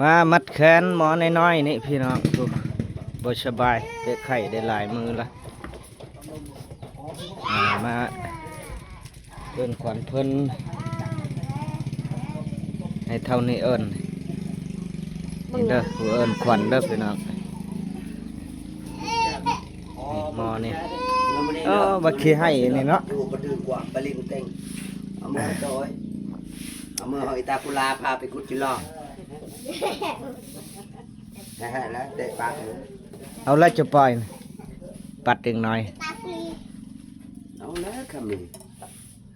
ມາມັດແຂນໝໍນ້ອຍໆນີ້ພີ່ນ້ອງ ໂອ້ ບໍ່ສະບາຍ ເປັນໄຂ້ໄດ້ຫຼາຍມື້ລະ ອ່າ ມາເອີ້ນຂວັນເພິ່ນ ໃຫ້ເທົ່ານີ້ເອີ້ນ ນີ້ເດີ ຜູ້ເອີ້ນຂວັນເດີພີ່ນ້ອງ. ນີ້ໝໍນີ້ ເອີ ບັກຂີ້ໄຫ້ນີ້ເນາະ ຢູ່ບໍ່ຖືກກວ່າໄປຫຼິ້ນເຕັງ ເອົາມືໂຕຍ ເອົາມືຫອຍຕາກຸລາພາໄປຂຸດຈິລໍ ແທ້ໆ ແລ້ວເຕະປາກ ເອົາລະຈະປ່ອຍ ປັດເດັກນ້ອຍ ເອົາແລ້ວຄຳນີ້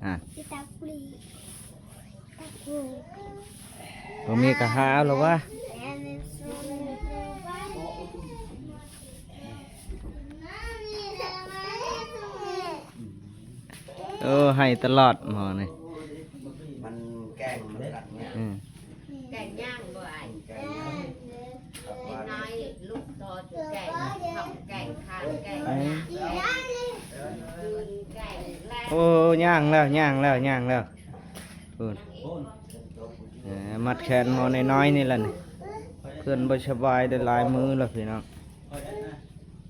ອ່າ ບໍ່ມີກໍຫາເອົາລະວະ. ເອີ ໃຫ້ຕະຫຼອດໝໍນີ້ ມັນແກ້ງ ມັນກັດເນຍ ອືມ ແກ່ງຍ່າງບໍ່ອ້າຍ? ແກ່ງຍ່າງ ເດັກນ້ອຍລຸກຕໍ່ແກ່ງ ແກ່ງຂາແກ່ງ ເອີ ຍ່າງແລ້ວ ຍ່າງແລ້ວ ຍ່າງແລ້ວ ພຸ້ນ ເອີ ມັດແຂນໝໍນ້ອຍໆນີ້ລະນີ້ ເພິ່ນບໍ່ສະບາຍໄດ້ຫຼາຍມື້ລະພີ່ນ້ອງ.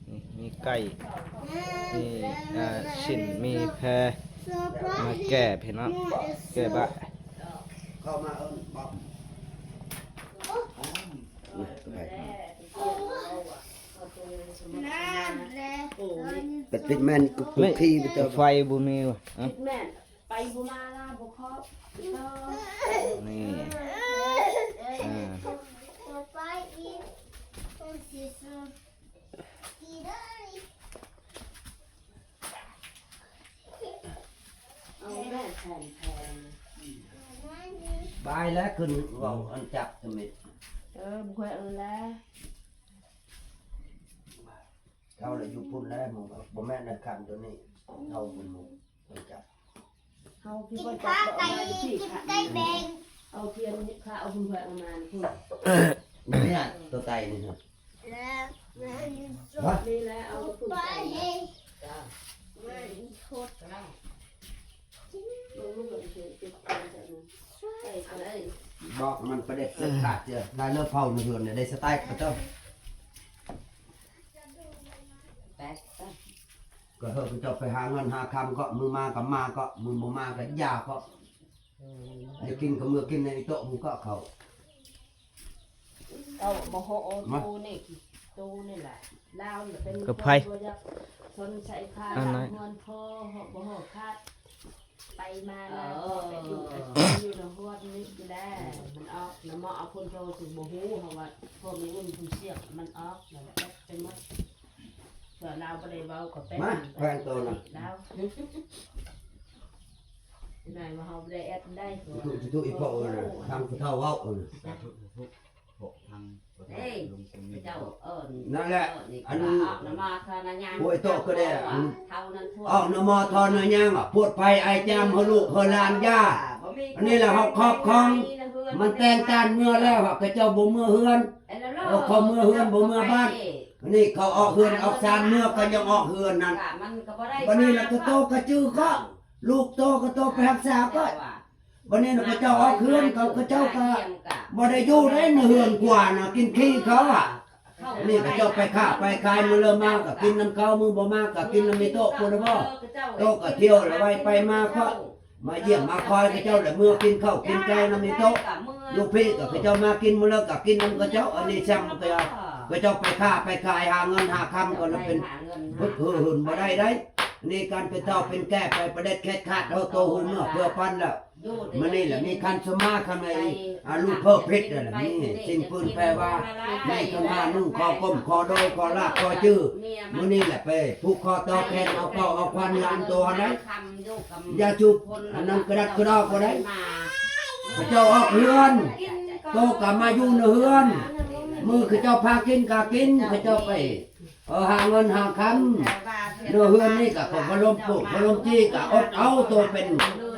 ນີ້ມີໄກ່ ມີ ອ່າ ຊີ້ນ ມີແພ ມາແກ້ພີ່ນ້ອງ ແກ້ບາດ ເຂົ້າມາເອີ້ນບອກ ໄປຕິດແມ່ນກຸກຄີໄປເຕີມ ໄຟບໍ່ມີວະ ຕິດແມ່ນ ໄປບໍ່ມາລາວບໍ່ເຄາະ ນີ້ ອ່າ ເອົາແມ່ແຜ່ນໆ ບາຍແລ້ວຂຶ້ນເວົ້າອັນຈັບທຳອິດ ເອີ ບໍ່ຄ່ອຍເອົາແລ້ວ ເຮົາລະຢູ່ພຸ້ນແລ້ວ ບໍ່ແມ່ນອັນຄັນໂຕນີ້ ເຮົາບຸນໝູ່ ອັນຈັບ ເຮົາຄືບໍ່ຈັບ ເອົາມາໄກ່ ກິນໄກ່ແບງ ເອົາທຽນນີ້ ຂ້າເອົາຄຸນເພື່ອນເອົາມາພຸ້ນ ນີ້ນະ ໂຕໄຕນີ້ນະ ແລ້ວ ນີ້ແຫຼະ ເອົາຄຸນໄກ່ ເບິ່ງລູກເອີຍ ເກັບໄກ່ໃສ່ນັ້ນ ໄກ່ກໍໄດ້ ບອກມັນປະເດັດເດັດຂາດເທື່ອ ໄດ້ເລີກເຜົາໃນເຮືອນ ໄດ້ສະຕາຍກະເຈົ້າ ແຕກ ກໍເຮີເຈົ້າໄປຫາເງິນຫາຄຳເກາະ ມື້ມາກໍມາເກາະ ມື້ບໍ່ມາກໍຢ່າເກາະ ໄດ້ກິນກໍເມືອກິນໃນໂຕະ ມັນເກາະເຂົາ ເອົາບໍ່ເຮົາເອົາໂຕນີ້ ໂຕນີ້ແຫຼະ ລາວນີ້ເປັນຄົນບໍ່ຢາກສົນໃຈຄ່າເຮືອນພໍ ເຮົາບໍ່ເຮົາຂາດ ໄປມາແລ້ວ ເອີ ເຂົາໄປຢູ່ ໄປຢູ່ໃນຮອດນີ້ແຫຼະ ມັນອອກນຳໝໍ ເອົາຄົນໂທຊິບໍ່ຮູ້ ເຮົາວ່າພໍ່ແມ່ອຸ່ນເພິ່ນສຽກ ມັນອອກແລ້ວ ເປັດໄປໝົດ ເພື່ອລາວບໍ່ໄດ້ເວົ້າກໍເປັດ ມາແຂວງໂຕນະ ລາວ ນາຍວ່າເຮົາບໍ່ໄດ້ແອັດໄດ້ ທຸໆ ອີ່ພໍ່ເອີຍ ທາງຜູ້ເຖົ້າເວົ້າເອີຍ ສາທຸ ສາທຸ ພວກທາງ ເອີຍ ເຈົ້າເອີ້ນ ນັ້ນແຫຼະ ເອີ ອັນ ໂອ້ຍ ໂຕກໍໄດ້ ອັນ ເທົ່ານັ້ນພວກ ອອກນະໝໍ ທອນນະຍາງ ອະ ໂພດໄພ ອາຍຈາມ ເຮີລູກເຮີຫຼານ ຢ່າ ອັນນີ້ລະເຮົາຄອບຄອງ ມັນແຕ່ງການເມືອແລ້ວ ຂະເຈົ້າບໍ່ເມືອເຮືອນ ເອີ ເຂົາເມືອເຮືອນ ບໍ່ເມືອບ້ານ ອັນນີ້ເຂົາອອກເຮືອນອອກຊານ ເມືອກໍຍັງອອກເຮືອນນັ້ນ ບັດນີ້ລະໂຕກໍຈື່ເກາະ ລູກໂຕກໍໂຕໄປຮັກສາເກາະ ບັດນີ້ນະ ເຂົາເຈົ້າອອກເຮືອນ ເຂົາ ເຂົາເຈົ້າກະບໍ່ໄດ້ຢູ່ໃດ ໃນເຮືອນກວ່ານະ ກິນຂີ້ເຂົາອະ ນີ້ເຂົາເຈົ້າໄປຄ້າໄປຂາຍ ມື້ເລີມາກະກິນນຳເຂົາ ມື້ບໍ່ມາກະກິນນຳອີໂຕະພຸ້ນນະບໍ ໂຕະກະທ່ຽວລະໄວໄປມາເພາະ ມາຢ້ຽມມາຄອຍເຂົາເຈົ້າ ລະເມືອກິນເຂົ້າກິນແກງນຳອີໂຕະ ຢູ່ພີ້ກະເຂົາເຈົ້າມາກິນ ມື້ເລີກະກິນນຳເຂົາເຈົ້າ ອັນນີ້ຊ່າງເຂົາເຈົ້າ ເຂົາເຈົ້າໄປຄ້າໄປຂາຍ ຫາເງິນຫາຄຳກໍລະເປັນ ຫຶດຫຶ່ນບໍ່ໄດ້ໃດ ນີ້ການເປັນເຖົ້າເປັນແກ່ໄປປະເດັດແຄດຂາດ ເຮົາໂຕຫູເມືອເພື່ອປັນແລ້ວ ມື້ນີ້ແຫຼະມີຄັນສະມາ ຄັນໃນອາ ລູກເພີເພັດນັ້ນແຫຼະ ມີສິ່ງປືນແປວ່າ ມີຄຳຫານຸ່ງຂໍກົ້ມຂໍໂດຍຂໍລາບຂໍຈື່ ມື້ນີ້ແຫຼະໄປຜູກຄໍຕໍ່ແຂນ ເອົາເຂົ້າເອົາຂວັນຫຼານໂຕຫັ້ນໄດ໋ ຢ່າຈູບອັນນັ້ນກະດັດກະດໍບໍ່ໄດ້ ເຂົາເຈົ້າອອກເຮືອນ ໂຕກະມາຢູ່ໃນເຮືອນ ມື້ເຂົາເຈົ້າພາກິນກະກິນ ເຂົາເຈົ້າໄປ ເອີ ຫາເງິນຫາຄຳ ຢູ່ເຮືອນນີ້ກະເຂົາກໍລົມປູກເຂົາລົມຈີກະອົດເອົາ ໂຕເປັນ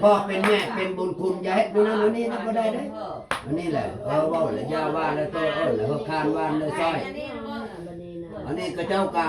ພໍ່ເປັນແມ່ເປັນບຸນຄຸນ ຢ່າເຮັດແນວນັ້ນແນວນີ້ນະ ບໍ່ໄດ້ເດ້ ອັນນີ້ແຫຼະ ເອີ ເວົ້າແລ້ວຢ່າວ່າແລ້ວໂຕ ເອີ ແລ້ວເຮົາຄານວານເລີຍຊອຍ ອັນນີ້ເຂົາເຈົ້າກະ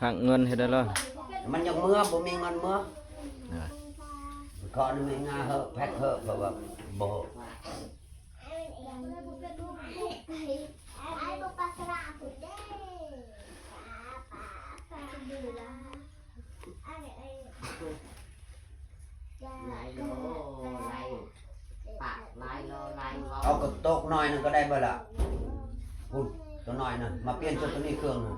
ພາກເງິນເຮັດໄດ້ແລ້ວ ມັນຢາກເມືອ ບໍ່ມີເງິນເມືອ ເອີ ຂໍອະນຸຍາດເຮີະ ແພັດເຮີະ ເພາະວ່າບໍ່ ເອົາກະໂຕກໜ້ອຍໜຶ່ງກະໄດ້ເບິດລະ ພຸ້ນ ໂຕໜ້ອຍນະ ມາປ່ຽນໃສ່ໂຕນີ້ເຄື່ອງນະ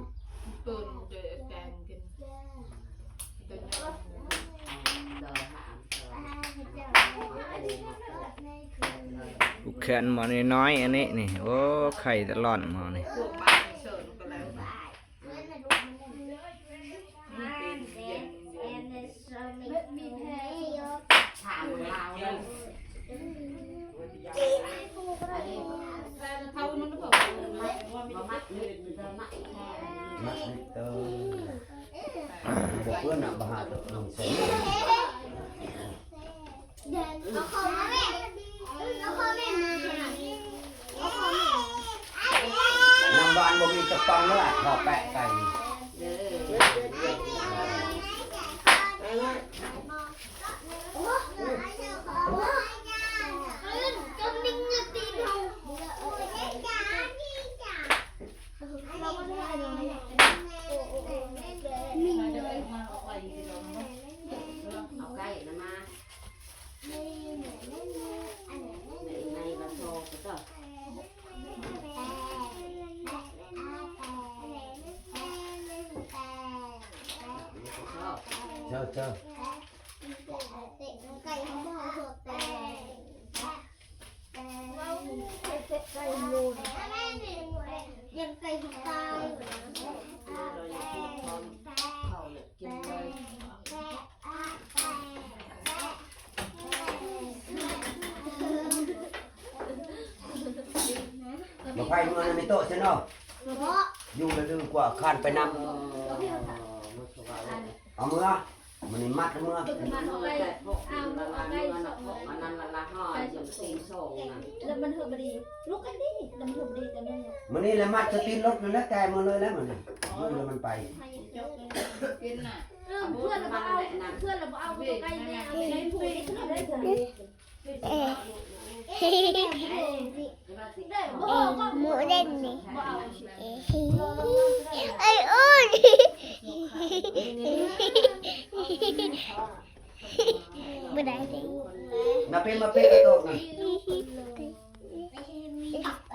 ຜູກແຂນໝໍນ້ອຍໆ ອັນນີ້ນີ້ ໂອ້ ໄຂ້ຕະຫຼອດໝໍນີ້. ມັດນິດເຕີ ບໍ່ເປື້ອນນະ ບໍ່ຫາຕົວໜັງສື. ນ້ຳຫວານບໍ່ມີຈັກປ່ອງເດີ ຂໍແປະໄກ່. ເຈົ້າ ເຈົ້າ. ບໍ່ໄປເມືອນຳແມ່ໂຕະຊະເນາະ ຢູ່ລະດືກວ່າ ຄານໄປນຳ ເອົາເມືອ ມື້ນີ້ມັດເມືອ ມື້ນີ້ລະມັດສະຕີນລົດນັ້ນແຫຼະ ແຕ່ມື້ເລີຍແລ້ວມື້ນີ້ ມື້ນີ້ລະມັນໄປ ເພື່ອນລະບໍ່ເອົາ ເພື່ອນລະບໍ່ເອົາ ໄປໃຫ້ຜູ້ນີ້ ເອ ເອ ໝູເດັ່ນນີ້ ເອ ເອີຍ ໂອ້ຍ ບໍ່ໄດ້ເດ້ ນະເປມາເປກະໂຕກນະ.